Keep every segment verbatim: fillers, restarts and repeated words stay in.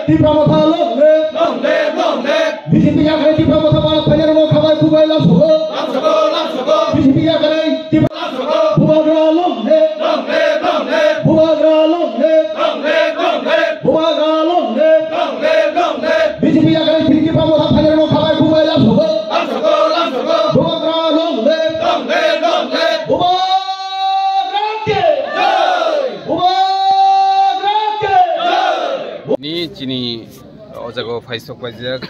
Tipra Motha long live! Long live, long live! B J P yakarwi Tipra Motha phainai rokno khabai khukbai lamsogo. Lamsogo, lamsogo! B J P yakarwi Tipra Lamsogo! Bubagra long live! Long live, long live! Bubagra long live! Long live, long live! Bubagra long live! Long live, long live! B J P yakarwi Tipra Motha phainai rokno khabai khukbai lamsogo. Lamsogo, lamsogo! Bubagra long live! Long live, long live! Bubagra ke! Jai! Bubagra ke! Jai! Ni chini o jaga o phaisok paijak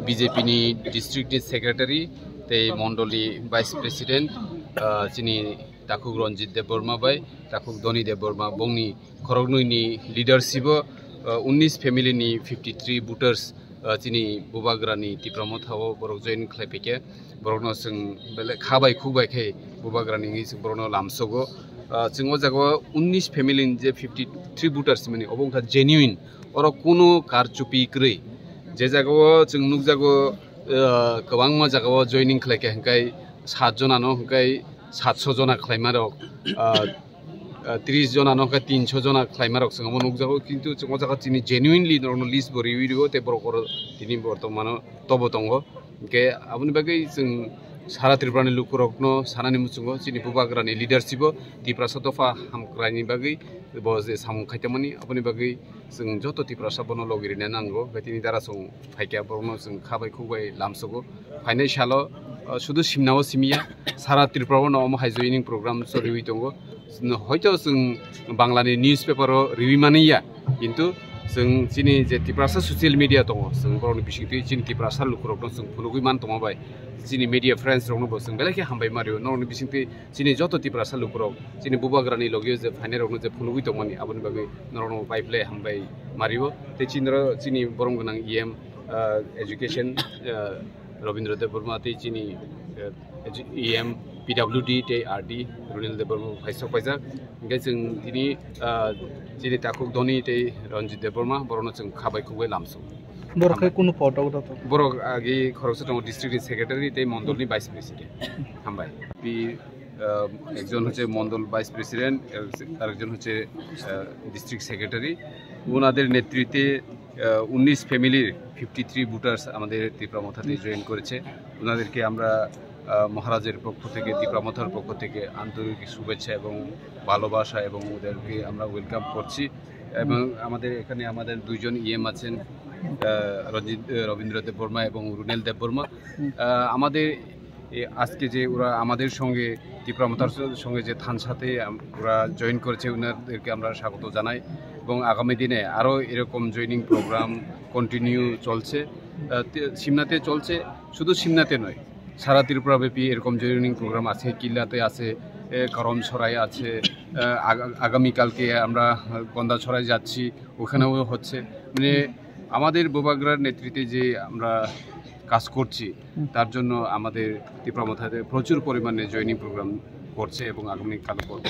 B J P ni district ni secretary tei mondol ni vice president, ah, chini takhuk Ranjit Debbarma bai takhuk Dhoni Debbarma bongni khoroknwi ni leadership o, ah, unnish family ni fifty three voters, ah, chini Bubagra ni Tipra Motha o borok join khlai phaikhe. Borokno chwng belai kha bai khuk bai khe Bubagra ni wngwi chwng borokno lamsogo. Ah, chwng o jaga o unnish family ni je fifty three voters mani obo wngkha genuine, oro kunu karchupi kwrwi. Je jaga o chwng nukjago, ah, kwbangma jaga o joining khlai khe hwnkhe sat jona no hwnkhe satso jona khlaima rok, ah, ah, tris jona no hwnkhe tinso jona khlaima rok chwng omo nukjago, kintu chwng o jaga chini genuinely norokno list bo riwi rio tei borok oro tini bortomano tobo tongo. Hwnkhe aboni bagwi chwng sara Tripura ni lukurokno sanani muchungo chini Bubagra ni leadership o Tiprasa dopha hamkraini bagwi bo je samung khaitongmani aboni bagwi chwng joto Tiprasa bono logi rina nango, hwnkhe tini dara chwng phaikha borokno chwng kha bai khuk bai lamsogo. Phainai salo, uh, sudu simnao simiya, sara Tripura o no omo hai joining program choliwi tongo. Hoito chwng Bangla ni newspaper o riwi mani ya, kintu chwng chini je Tiprasa social media tongo, chwng borokni bisingtwi chini Tiprasa lukurokno chwng phunugwi man tongma bai chini media friends rokno bo chwng belai khe hambai ma rio. Norokni bisingtwi chini joto Tiprasa lukurok chini Bubagrani logio je phainai rokno je phunugwi tongmani, aboni bagwi norokno bai phlai hambai ma rio. Tei chini oro chini borom gwnang E M, ah, education, ah, Rabindra Debbarma tei chini, ah, edu-, E M P W D tei R D Runil Debbarma phaisok paijak. Hwnkhe chwng tini, ah, chini takhuk Dhoni tei Ranjit Debbarma borokno chwng kha bai khuk bai lamsuk. Borok khe kunu podo da to? Borok agi khoroksa tongo district ni secretary tei mondol ni vice president. Hambai. Pi, ah, ekjon hocche mondol vice president, arekjon hocche, ah, district secretary. ওনাদের নেতৃত্বে, আহ, উনিশ ফ্যামিলির fifty three voters আমাদের তিপ্রা মথাতে জয়েন করেছে। ওনাদেরকে আমরা, আহ, মহারাজের পক্ষ থেকে, তিপ্রা মথার পক্ষ থেকে আন্তরিক শুভেচ্ছা এবং ভালোবাসা এবং ওদেরকে আমরা ওয়েলকাম করছি। এবং আমাদের এখানে আমাদের দুইজন ই এম আছেন, আহ, রঞ্জিত, আহ, রবীন্দ্র দেববর্মা এবং রুনেল দেববর্মা। আহ, আমাদের এ, আজকে যে ওরা আমাদের সঙ্গে, তিপ্রা মথার স-, সঙ্গে যে থানসাতে আম-, ওরা জয়েন করেছে, ওনাদেরকে আমরা স্বাগত জানাই এবং আগামী দিনে আরও এরকম জয়েনিং প্রোগ্রাম কন্টিনিউ চলছে। আহ, তে-, সিমনাতে চলছে, শুধু সিমনাতে নয়, সারা ত্রিপুরাব্যাপী এরকম জয়েনিং প্রোগ্রাম আছে, কিল্লাতে আছে, এ, করমছড়ায় আছে, আহ, আগা-, আগামীকালকে আমরা, আহ, গন্ডাছড়ায় যাচ্ছি, ওখানেও হচ্ছে। মানে, আমাদের বুবাগ্রার নেতৃত্বে যে আমরা কাজ করছি, হুম। তার জন্য আমাদের তিপ্রা মথাতে প্রচুর পরিমাণে জয়েনিং প্রোগ্রাম করছে এবং আগামীকালও করবে।